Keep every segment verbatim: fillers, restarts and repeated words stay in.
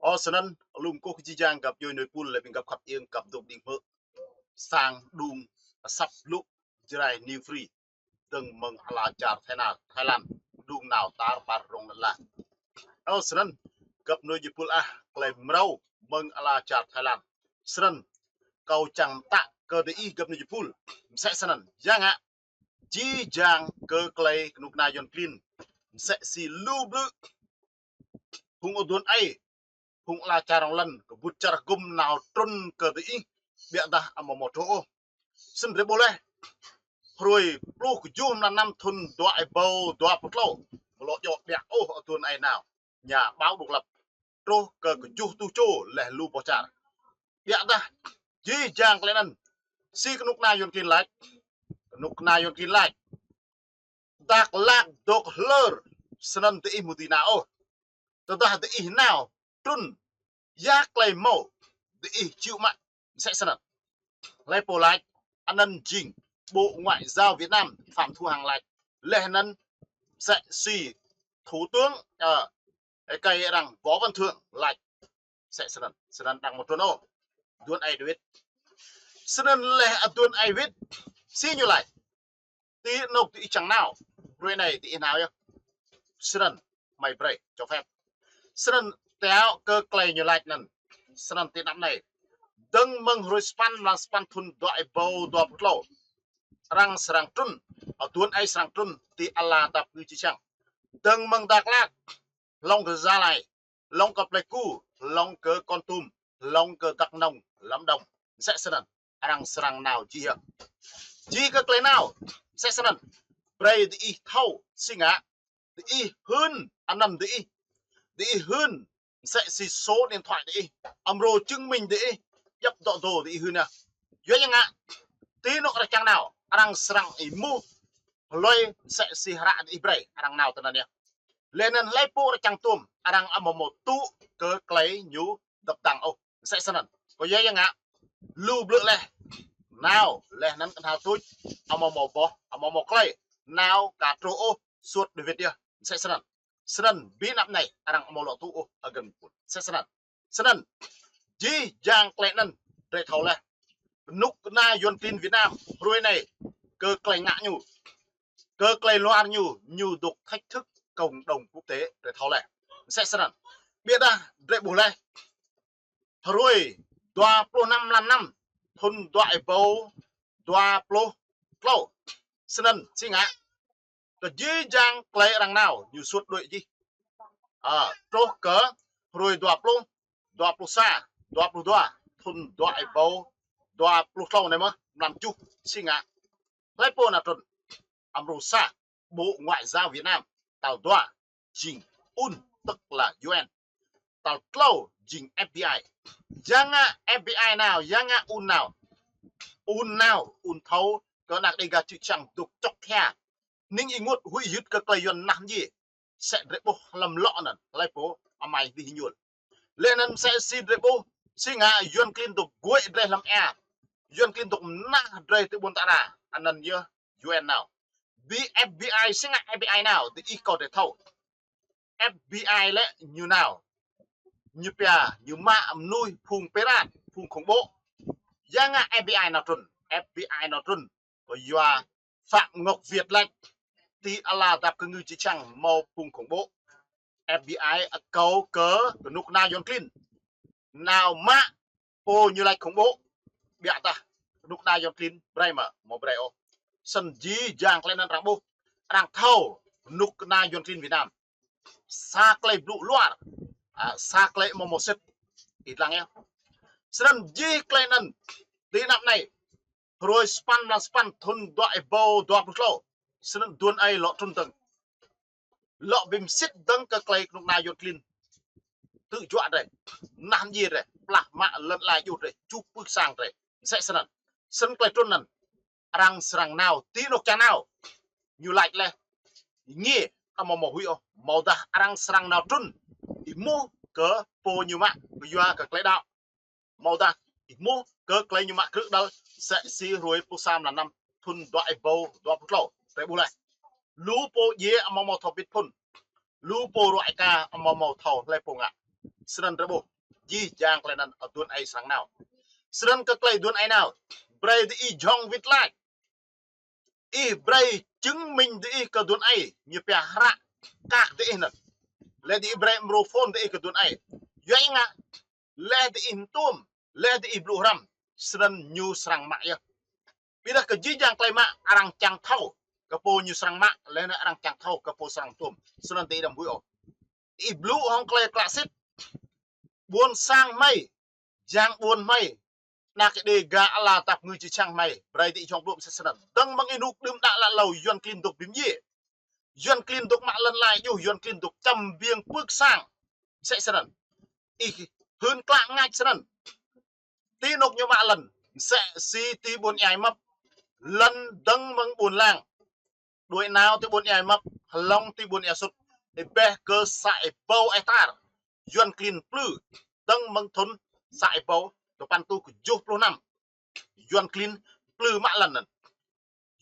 Ơ, snăn, lŏm kơkuh kơ jih jang găp djuai nui pul, lĕ ƀing găp khăp iêng, găp dôk đing hmư̆ sang đung asăp blŭ Jrai New Free dơ̆ng mơ̆ng ala čar Thái Lan, Thái Lan, đung nao tar ƀar rŏng lăn ala. Ơ, snăn, găp nui djuai pul ah, klei mrâo mơ̆ng ala čar Thái Lan. Snăn, kâo čang mtă kơ diih găp nui djuai pul. Msĕ snăn, ya ngă, jih jang kơ klei kơnuk kơna Yuăn klin msĕ si lu blư̆ phung aduôn aê, phung ala čar rŏng lăn, kơ ƀut čar hgŭm nao trŭn kơ diih, ƀiădah amâo mâo truh ôh. Snăn drei ƀuh leh, hruê pluh kjuh mlan năm thŭn dua êbâo dua pluh tlâo, amâo lŏ djŏ ƀiă ôh aduôn aê nao nhà báo độc lập truh kơ kjuh rơtuh čô leh lu boh čar. Ƀiădah jih jang klei anăn, si kơnuk kơna Yuăn klin lač, kơnuk kơna Yuăn klin lač: Dak Lak dôk hlơr, snăn diih amâo dưi nao ôh. Tơdah diih nao trŭn, ya klei mâo diih čiu mă. Msĕ snăn. Hlei pô lač, anăn jing Bộ Ngoại giao Việt Nam, Phạm Thu Hằng lač. Leh anăn msĕ si Thủ tướng, ơ, êkei arăng Võ Văn Thưởng lač. Msĕ snăn, snăn arăng amâo trŭn ôh. Aduôn aê David. Snăn leh aduôn aê David, si ñu lač: Ti anôk diih čiăng nao, hruê anei diih nao yơh. Snăn, hmei brei cho phép. Snăn tiŏ kơ klei ñu lač anăn. Snăn ti anăp anei, dơ̆ng mơ̆ng hruê sa păn mlan sa păn thŭn dua êbâo dua pluh tlâo, arăng srăng trŭn, aduôn aê srăng trŭn ti ala dap kngư čư̆ čhiăng. Dơ̆ng mơ̆ng Dak Lak, hlŏng kơ Gia Lai, hlŏng kơ Pleiku, hlŏng kơ Kon Tum, hlŏng kơ Dak Nông, Lâm Đồng. Msĕ snăn, arăng srăng nao jih yơh. Jih kơ klei nao, msĕ snăn, brei diih thâo, si ngă, diih hưn, anăn diih, diih hưn, msĕ si số điện thoại diih, amrô chứng minh diih, djăp dŏ dô diih hưn yơh. Yua ya ngă, ti anôk arăng čiăng nao, arăng srăng êmuh hlue msĕ si hră diih brei, arăng nao tinăn yơh. Leh anăn hlei pô arăng čiăng tuôm, arăng amâo mâo tŭ kơ klei ñu dăp dăng ôh. Msĕ snăn. Kơ yua ya ngă, lu blư̆ leh nao, leh anăn knhal tuč, amâo mâo boh, amâo mâo klei nao ka truh ôh, suôt David yơh. Msĕ snăn. Snăn, bi anăp anei, arăng amâo lŏ tŭ ôh, agăn pul. Msĕ snăn. Snăn, jih jang klei anăn, drei thâo leh. Kơnuk kơna Yuăn klin Việt Nam, hruê anei, kơ klei ngă ñu, kơ klei luar ñu, ñu dôk thách thức cộng đồng quốc tế, drei thâo leh. Msĕ snăn. Ƀiădah, drei ƀuh leh, hruê dua pluh năm mlan năm thŭn dua êbâo dua pluh tlâo. Snăn, si ngă, kơ jih jang klei arăng nao, ñu suôt đuĕ jih. Ơ, truh kơ hruê dua pluh, dua pluh sa, dua pluh dua, thŭn dua êbâo dua pluh tlâo anei mơh, mlan kjuh, si ngă, hlei pô nao trŭn? Amrô sa, Bộ Ngoại giao Việt Nam. Tal dua, jing UN, tức là U N. Tal tlâo, jing F B I. Ya ngă F B I nao, ya ngă UN nao? UN nao, UN thâo kơ anak Đêga čư̆ čhiăng dôk čŏk hia, ning ênguôt huĭ hyưt kơ klei Yuăn mnah mdjiê. Msĕ drei ƀuh hlăm lŏ anăn, hlei pô amai dih ñuôl. Leh anăn msĕ si drei ƀuh, si ngă Yuăn klin dôk guĕ drei hlăm êa, Yuăn klin dôk mnah drei ti ƀuôn Tara, anăn yơh UN nao. Bi F B I, si ngă F B I nao, diih kâo drei thâo. F B I lĕ ñu nao, ñu pia, ñu mă mnuih phung pirate, phung khủng bố. Ya ngă F B I nao trŭn? F B I nao trŭn kơ yua Phạm Ngọc Việt lač, ti ala dap kngư čư̆ čhiăng mâo phung khủng bố. F B I akâo kơ kơnuk kơna Yuăn klin nao mă pô ñu lač khủng bố. Ƀiădah kơnuk kơna Yuăn klin brei mơ̆? Amâo brei ôh. Snăn jih jang klei anăn arăng ƀuh, arăng thâo kơnuk kơna Yuăn klin Việt Nam sa klei blŭ luar, ơ, sa klei amâo mâo sĭt. Ih dlăng yơh. Snăn jih klei anăn, ti anăp anei, hruê sa păn mlan sa păn thŭn dua êbâo dua pluh tlâo, snăn aduôn aê lŏ trŭn dơ̆ng, lŏ bi msĭt dơ̆ng kơ klei kơnuk kơna Yuăn klin ktư̆ juă drei, mnah mdjiê drei, plah mă lăn ala djuê drei, čuh pưk sang drei. Msĕ snăn. Snăn klei trŭn anăn, arăng srăng nao ti anôk čiăng nao. Ñu lač leh, êngiê, amâo mâo huĭ ôh, amâodah arăng srăng nao trŭn êmuh kơ pô ñu mă, kyua kơ klei đăo. Amâodah êmuh kơ klei ñu mă krư̆ đăl, msĕ si hruê pluh sa mlan năm thŭn dua êbâo dua pluh tlâo, drei ƀuh leh. Lu pô djiê amâo mâo thâo bĭt phŭn. Lu pô ruă êka amâo mâo thâo hlei pô ngă. Snăn drei ƀuh. jih jang tơlơi anŭn aduôn ai srăng nao. Snăn kơ tơlơi aduôn ai nao, brơi diih jhŏng wĭt lač. Ih brơi chứng minh diih kơ aduôn ai, ñu pia hră kak diih anŭn. Lĕ diih brơi mrô phôn diih kơ aduôn ai. Yua ngă, lĕ diih mtuôm, lĕ diih blŭ hrăm, snăn ñu srăng mă yơh. Ƀiădah kơ jih jang tơlơi mă arăng čang thâo kơ pô ñu srăng mă, lĕ anŭn arăng čang thâo kơ pô srăng tuôm. Snăn diih đăm huĭ ôh. Ih blŭ hŏng tơlơi klă sĭt. Ƀuôn sang hmei, yang ƀuôn hmei, anak Đêga ala tap ngư či čang hmei, brơi diih jhŏng blŭ msĕ snăn. Dơ̆ng mơ̆ng ênuk đưm đă lă êlâo Yuăn klin dôk bi mdjiê. Yuăn klin dôk mă lăn ala djuh, Yuăn klin dôk čăm biêng pưk sang. Msĕ snăn. Ih hưn klă ngač snăn. Ti anôk ñu mă lăn, msĕ si ti ƀuôn Ia Măp, lăn dơ̆ng mơ̆ng ƀuôn Lang. Đuaĭ nao ti ƀuôn Ia Măp, hlŏng ti ƀuôn Ia Sŭt, ih ƀĕ kơ sa êbâo hectar. Yuăn klin plư, dơ̆ng mơ̆ng thŭn sa êbâo dua păn êtuh kjuh pluh năm. Yuăn klin plư mă lăn anŭn.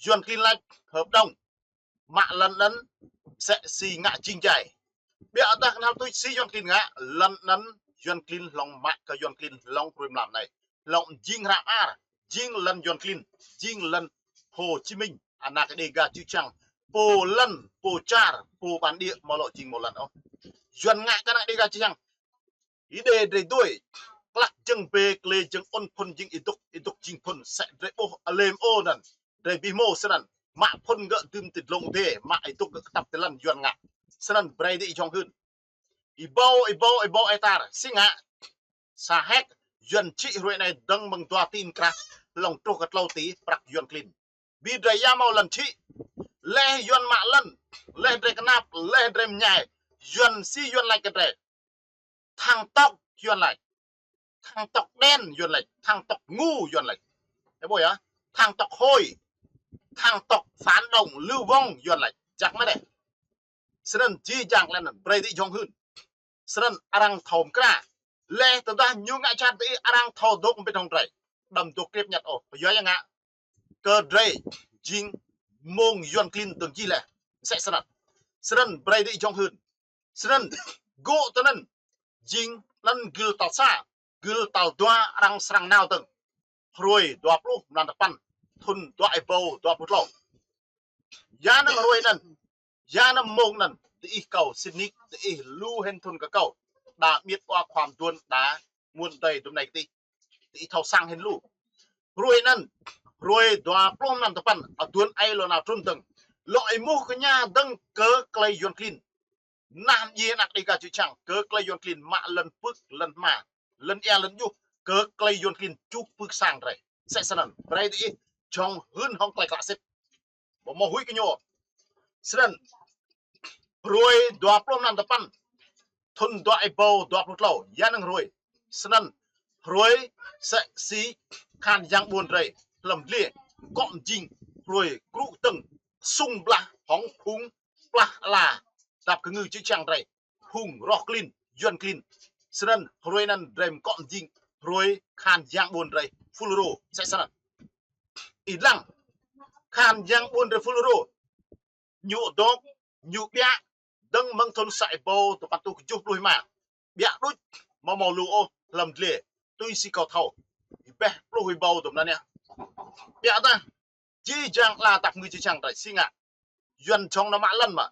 Yuăn klin lač hợp đồng mă lăn anŭn msĕ si ngă jing jai. Ƀiădah kơnăl tui si Yuăn klin ngă, lăn anŭn Yuăn klin hlŏng mă kơ Yuăn klin hlŏng hruê mlam anai. Hlŏng jing hră mơar, jing lăn Yuăn klin, jing lăn Hồ Chí Minh, anak Đêga či čang, pô lăn, pô čar, pô bản địa, mơ̆ lŏ jing mơ̆ lăn ôh. Yuăn ngă kơ anak Đêga či čang. Ih đe drei dui, klăk jơ̆ng bê, klê jơ̆ng ŭn phŭn jing ih dŏ, ih dŏ jing phŭn, msĕ drei ƀuh alem ôh anŭn. Drei bi hmâo snăn, mă phŭn gơ̆ dưm ti dlông dê, mă ih dŏ gơ̆ kơtăp ti lăn Yuăn ngă. Snăn brơi diih jhŏng hưn. Êbâo, êbâo, êbâo hectar, si ngă. Sa héc, Yuăn čhĭ hruê anai dơ̆ng mơ̆ng dua tỉ krah, hlŏng truh kơ tlâo tỉ prăk Yuăn klin. Bi drei ya mâo lăn čhĭ. Leh Yuăn mă lăn, leh drei kơnăp, leh drei mñai. Yuăn si Yuăn lač kơ drei. Thằng tộc Yuăn lač. Thằng tộc đen Yuăn lač. Thằng tộc ngu Yuăn lač. Ih ƀuh yơh. Thằng tộc hôi. Thằng tộc phản động lưu vong Yuăn lač. Jăk mơ̆ đeh. Snăn jih jang tơlơi anŭn brơi diih jhŏng hưn. Snăn arăng thâo mkra. Leh tơdah ñu ngă čat diih arăng thâo dôk mbĭt hŏng drei. Đăm dôk kriêp ñăt ôh. Yua ya ngă. Kơ drei jing mơ̆ng Yuăn klin dơ̆ng jih leh. Msĕ snăn. Snăn brơi diih jhŏng hưn. Snăn gơ̆ tơ anŭn jing anŭn gưl tal sa, gưl tal dua arăng srăng nao dơ̆ng. Hruê dua pluh mlan dua păn, thŭn dua êbâo dua pluh tlâo. Ya năng hruê anŭn, ya năng mông anŭn, diih kâo sĭt nik, diih lu hĭn thŭn kơ kâo. Đa miêt wa khua mduôn đa muôn dơi dŭm anai kơ diih. Diih thâo săng hĭn lu. Hruê anŭn, hruê dua pluh mlan dua păn, aduôn ai lŏ nao trŭn dơ̆ng. Lŏ êmuh kơ ñu dơ̆ng kơ tơlơi Yuăn klin. Nah mdjiê anak Đêga či čang, kơ tơlơi Yuăn klin mă lăn pưk, lăn hma, lăn ia, lăn djuh, kơ tơlơi Yuăn klin čuk pưk sang drei. Msĕ snăn, brơi diih jhŏng hưn hŏng tơlơi klă sĭt. Ƀu mâo huĭ kơ ñu. Snăn, hruê dua pluh mlan dua păn, thŭn dua êbâo dua pluh tlâo, ya năng hruê. Snăn, hruê msĕ si khan yang ƀuôn drei, hlăm dliê, kŏ mjing, hruê krŭ kơtơ̆ng, sung blah, hŏng phung plah ala, dăp kơ ngư či čang drei, phung roh klin, Yuăn klin. Snăn, hruê anŭn drei mkŏ mjing, hruê khan yang ƀuôn drei, Fulro, msĕ snăn. Ih lăng, khan yang ƀuôn drei Fulro. Ñu dôk, ñu ƀiă, dơ̆ng mơ̆ng thŭn sa êbâo dua păn êtuh kjuh pluh êma. Ƀiă đuč, mâo mâo lu ôh, hlăm dliê, tui si kâo thâo. Ih ƀĕ pluh êbâo dŭm anăn yơh. Ƀiădah, jih jang ala tap ngư či čang drei, si ngă. Yuăn jhŏng nao mă lăn mă.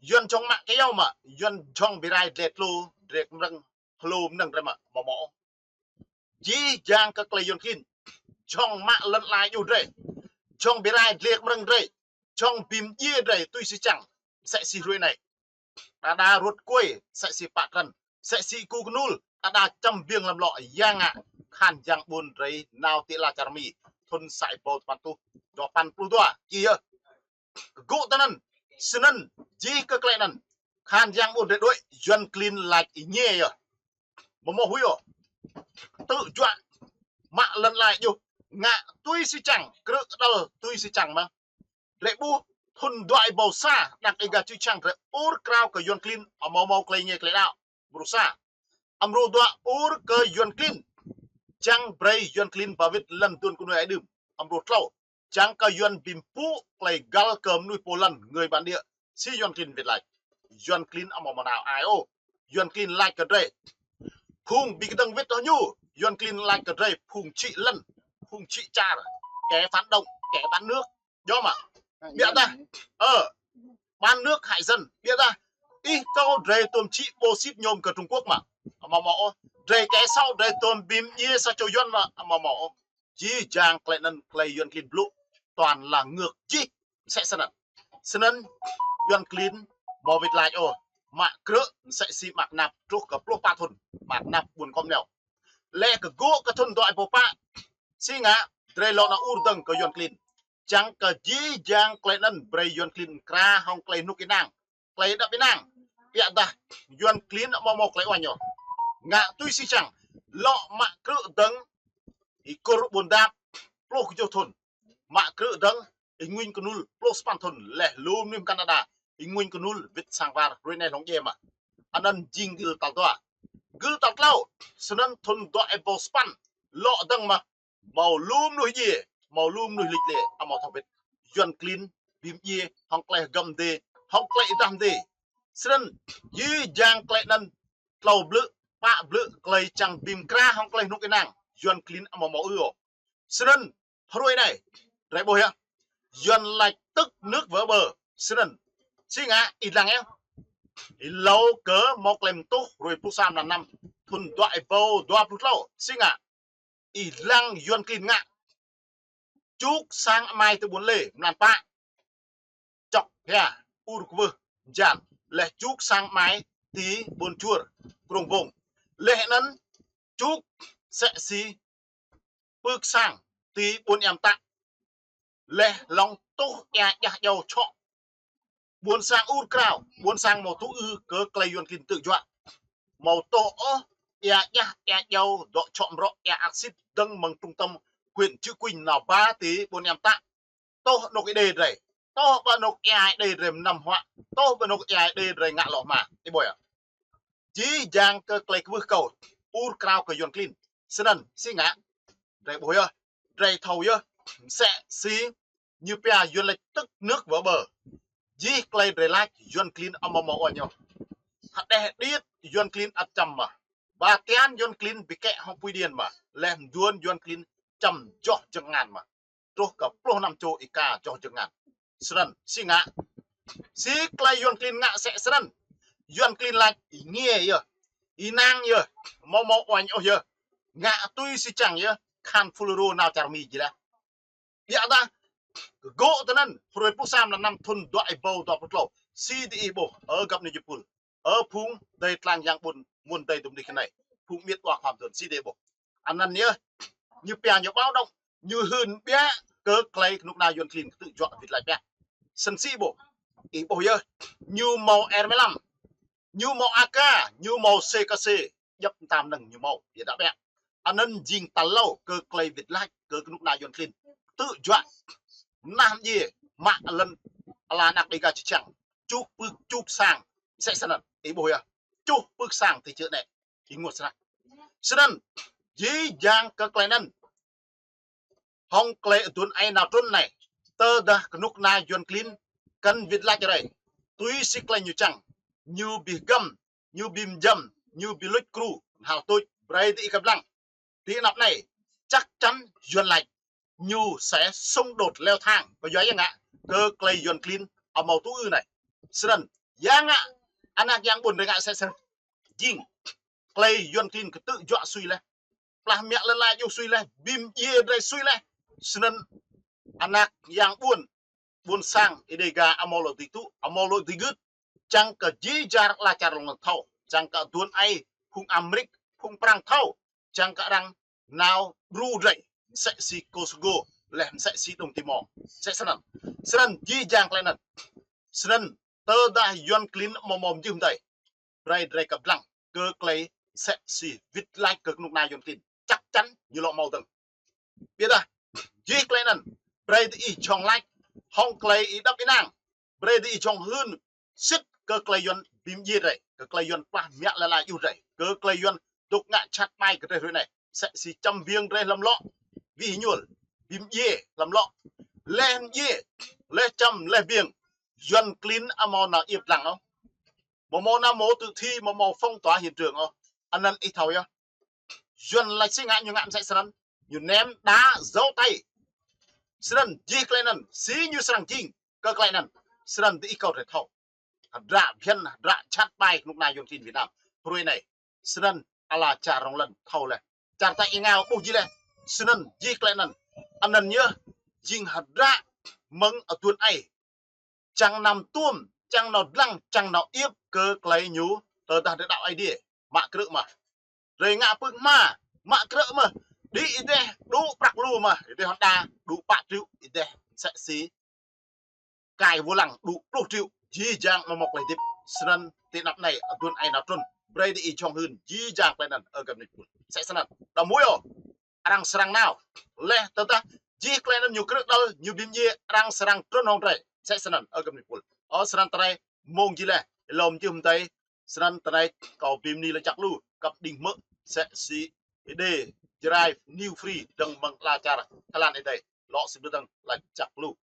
Yuăn jhŏng mă kyâo mă. Yuăn jhŏng bi rai dliê tlô, drek mrơ̆ng, hlô mnơ̆ng drei mă, mâo mâo. Jih jang kơ tơlơi Yuăn klin. Jhŏng mă lăn ala djuh drei. Jhŏng bi rai dliê mrơ̆ng drei. Jhŏng bi mdjiê drei tui si čang. Msĕ si hruê anai. Đa đa ruăt kuê, msĕ si pă trăn. Msĕ si ku kơnul, đa đa čăm biêng lăm lŏ ya ngă. Khan yang ƀuôn drei nao ti ala čar Mi. Thŭn sa êbâo dua păn êtuh dua păn pluh dua. Či yơh. Gơ̆ tơ anŭn, snăn, jih kơ tơlơi anŭn. Khan yang ƀuôn drei đuaĭ, Yuăn klin lač ih ñe yơh. Mâo mâo huĭ ôh. Tŭ juă, mă lăn ala djuh, ngă tui si čang, krư̆ kơđăl tui si čang mơh. Drei ƀuh, thŭn dua êbâo sa, anak Đêga či čang drei ur krao kơ Yuăn klin, amâo mâo tơlơi ñe tơlơi đăo. Mrô sa. Amrô dua ur kơ Yuăn klin. Čang brơi Yuăn klin ba wĭt lăn aduôn kơnuih ai đưm. Amrô tlâo. Čang kơ Yuăn bi mpŭ tơlơi găl kơ mnuih pô lăn, người bản địa. Si Yuăn klin wĭt lač. Yuăn klin amâo mâo nao ai ôh. Yuăn klin lač kơ drei. Phung ƀing kơdơ̆ng wĭt hŏ ñu, Yuan klin laĭ kơ drei phung čhĭ lăn, phung čhĭ čar, kẻ phản động, kẻ bán nước. Yơh mă. Biă dah, ơ, bán nước hại dân. Biă dah, ih thâo drei tuôm čhĭ bô sĭt nhôm kơ Trung Quốc mă. Amâo mâo ôh. Drei kẻ xấu drei tuôm bi mdjiê sa čô Yuan mă. Amâo mâo ôh. Jih jang klei anŭn klei Yuan klin blŭ toàn là ngược jih. Msĕ snăn. Snăn Yuan klin mâo wĭt lač ôh. Mă krư̆ msĕ si mă knap truh kơ pluh pă thŭn. Mă knap ƀuôn kŏm neo. Lĕ kơ gŭ kơ thŭn dua êbâo pă. Si ngă, drei lŏ nao ur dơ̆ng kơ Yuan klin. Čang kơ jih jang klei anŭn brei Yuan klin mkra hŏng klei hnŭk ênang. Klei đăp ênang. Biă dah Yuan klin amâo mâo klei uañ ôh. Ngă tui si čang. Lŏ mă krư̆ dơ̆ng Y Kur Ƀuôn Dap pluh kjuh thŭn. Mă krư̆ dơ̆ng Y Nguyen Khnul pluh sapăn thŭn. Leh lu mnuih Canada Y Nguyen Khnul wĭt sang war hruê anai hlŏng djai mă. Anăn jing gưl tal dua. Gưl tal tlâo. Snăn thŭn dua êbâo sapăn. Lŏ dơ̆ng mă. Mâo lu mnuih djiê, mâo lu mnuih lĭč lĕ, amâo thâo wĭt. Yuan klin bi mdjiê hŏng klei hgăm dê, hŏng klei êdah dê. Snăn jih jang klei anăn tlâo blư̆, pă blư̆ klei čang bi mkra hŏng klei hnŭk ênang. Yuan klin amâo mâo ư ôh. Snăn hruê anai, drei ƀuh yơh. Yuan lač tức nước vỡ bờ. Snăn. Si ngă, ih dlăng yơh. Êlâo kơ mâo klei mtuh hruê pluh sa mlan năm. Thŭn dua êbâo dua pluh tlâo. Si ngă. Ih dlăng Yuan klin ngă. Čuk sang amai ti ƀuôn Lê, mlan pă. Čŏk hia, ur kwưh, jan. Leh čuk sang amai ti ƀuôn Čuôr, Krông Bông. Leh anăn čuk msĕ si pưk sang ti ƀuôn Êa Mtă. Leh lŏng tuh êa djah djâo čŏk. Ƀuôn sang ur krao, ƀuôn sang mâo tŭ ư kơ klei Yuan klin ktư̆ juă. Mâo tuh ôh êa djah, êa djâo, dŏ čŏk mrŏ, êa aksit dơ̆ng mơ̆ng trung tâm huyện Cư Kuin nao ba ti ƀuôn Êa Mtă. Tuh anôk Êđê drei. Tuh ƀơi anôk êa Êđê drei mnăm huă. Tuh ƀơi anôk êa Êđê drei ngă lŏ hma. Ih ƀuh yơh. Jih jang kơ klei kwưh kâo. Ur krao kơ Yuan klin. Snăn, si ngă. Drei ƀuh yơh. Drei thâo yơh. Msĕ si ñu pia Yuan lač tức nước vỡ bờ. Jih klei drei lač Yuan klin amâo mâo uañ ôh. Hđeh điêt Yuan klin ăt čăm mă. Ba tian Yuan klin bi kĕ hŏng pui điên mă. Leh mduôn Yuan klin čăm joh jơ̆ng ngăn mă. Truh kơ pluh năm čô ika joh jơ̆ng ngăn. Snăn, si ngă. Si klei Yuan klin ngă msĕ snăn. Yuan klin lač ih ngiê yơh. Ih năng yơh. Mâo mâo uañ ôh yơh. Ngă tui si čang yơh. Khăn Fulro nao čar Mi jih leh. Biă dah. Kơ gŭ tinăn. Hruê pluh sa mlan năm thŭn dua êbâo dua pluh tlâo. Si diih ƀuh. Ơ găp ni jơpul. Ơ phung dei tlang yang ƀuôn, mơ̆ng dei dum dih kơ anei. Phung miêt wa khua mduôn si diih ƀuh. Anăn yơh, ñu pia ñu báo động, ñu hưn biă kơ klei knŭk kna Yuan klin ktư̆ juă wĭt lač biă. Snăn si ƀuh. Ih ƀuh yơh, ñu mâo R mười lăm, ñu mâo A K, ñu mâo C K C, djăp mta mnơ̆ng ñu mâo, biă dah biă. Anăn jing tal tlâo kơ klei wĭt lač kơ knŭk kna Yuan klin ktư̆ juă. Mnah mdjiê, mă lăn, ala anak Dega či čang. Čuh pưk čuh sang, msĕ snăn, ih ƀuh yơh. Čuh pưk sang ti čư̆ anei. Ih ênguôt snăk. Snăn, jih jang kơ klei anăn. Hŏng klei aduôn aê nao trŭn anei. Tơdah knŭk kna Yuan klin kăn wĭt lač rei. Tui si klei ñu čang. Ñu bi hgăm, ñu bi mjăm, ñu bi luč kru, hal tuč, brei diih kăp lăng. Ti anăp anei, chắc chắn Yuan lač. Ñu sẽ xung đột leo thang. Kơ yua ya ngă, kơ klei Yuan klin amâo tŭ ư anei. Snăn, ya ngă, anak yang ƀuôn drei ngă msĕ snăn. Jing, klei Yuan klin ktư̆ juă sui leh. Plah mă lăn ala juh sui leh, bi mdjiê drei sui leh. Snăn, anak yang ƀuôn, ƀuôn sang, Êđê Dega, amâo lŏ dưi tŭ, amâo lŏ dưi gưt. Čang kơ jih jar ala čar lŏ thâo. Čang kơ aduôn aê, phung Amêrik, phung Prăng thâo. Čang kơ arăng nao đru drei. Msĕ si Kosovo, leh msĕ si Đông Timor. Msĕ snăn. Snăn jih jang klei anăn. Snăn tơdah Yuan klin amâo mâo mjưh mdei. Brei drei kăp lăng kơ klei msĕ si wĭt lač kơ knŭk kna Yuan klin. Chắc chắn ñu lŏ mâo dơ̆ng. Biă dah, jih klei anăn, brei diih jhŏng lač, hŏng klei ih đăp ih năng, brei diih jhŏng hưn, sĭt kơ klei Yuan bi mdjiê drei, kơ klei Yuan plah mă lăn ala juh drei, kơ klei Yuan dôk ngă jhat ƀai kơ drei hruê anei, msĕ si čăm biêng drei hlăm lŏ, wĭ hñuôl, bi mdjiê hlăm lŏ, leh mdjiê, leh čăm, leh biêng, Yuan klin amâo nao iêp lăng ôh. Amâo mâo nao mâo tử thi, amâo mâo phong tỏa hiện trường ôh. Anăn ih thâo yơh. Yuan laĭ si ngă ñu ngă mơsĕ snăn. Ñu nem đá dấu tay. Snăn jih tơlơi anăn, si ñu srăng jing kơ tơlơi anăn. Snăn diih kâo rai thâo. Hơdră bhiăn, hơdră jhat ƀai kơnuk kơna Yuan klin Việt Nam. Hrơi anai, snăn ala čar rŏng lŏn thâo leh. Čar ta êngao ƀuh jih leh. Snăn jih tơlơi anăn. Anăn yơh, jing hơdră mơ̆ng aduôn aih. Čang năm tuôm, čang nao dlăng, čang nao iĕp kơ tơlơi ñu, tơdah drei đaŏ Aê Diê. Mă krư̆ mơh. Drei ngă pưk hma, mă krư̆ mơh. Đĭ êdeh, đŭ prăk lu mơh. Êdeh Honda, đŭ pă triệu, êdeh mơsĕ si. Kai vô lăng, đŭ pluh triệu. Jih jang mơ̆ng mơ̆ng tơlơi hơdip. Snăn ti anăp anai, aduôn aih nao trŭn. Brei diih jhŏng hưn, jih jang tơlơi anăn, ơ găp ni pul. Mơsĕ snăn. Đăm huĭ ôh. Arăng srăng nao. Leh tơdah jih tơlơi anăn ñu krư̆ đăl, ñu bi mdjiê, arăng srăng trŭn hŏng drei. Mơsĕ snăn, ơ găp ni pul. Ơ snăn tơlơi mông jih leh, lŏm jih mơdơi, snăn tơlơi kâo bi mni laĭ čăk lu, kăp đĭng hmư̆, mơsĕ si Êđê, Jrai, New Free, dơ̆ng mơ̆ng ala čar Thái Lan êdeh, lŏ si blư̆ dơ̆ng laĭ čăk lu.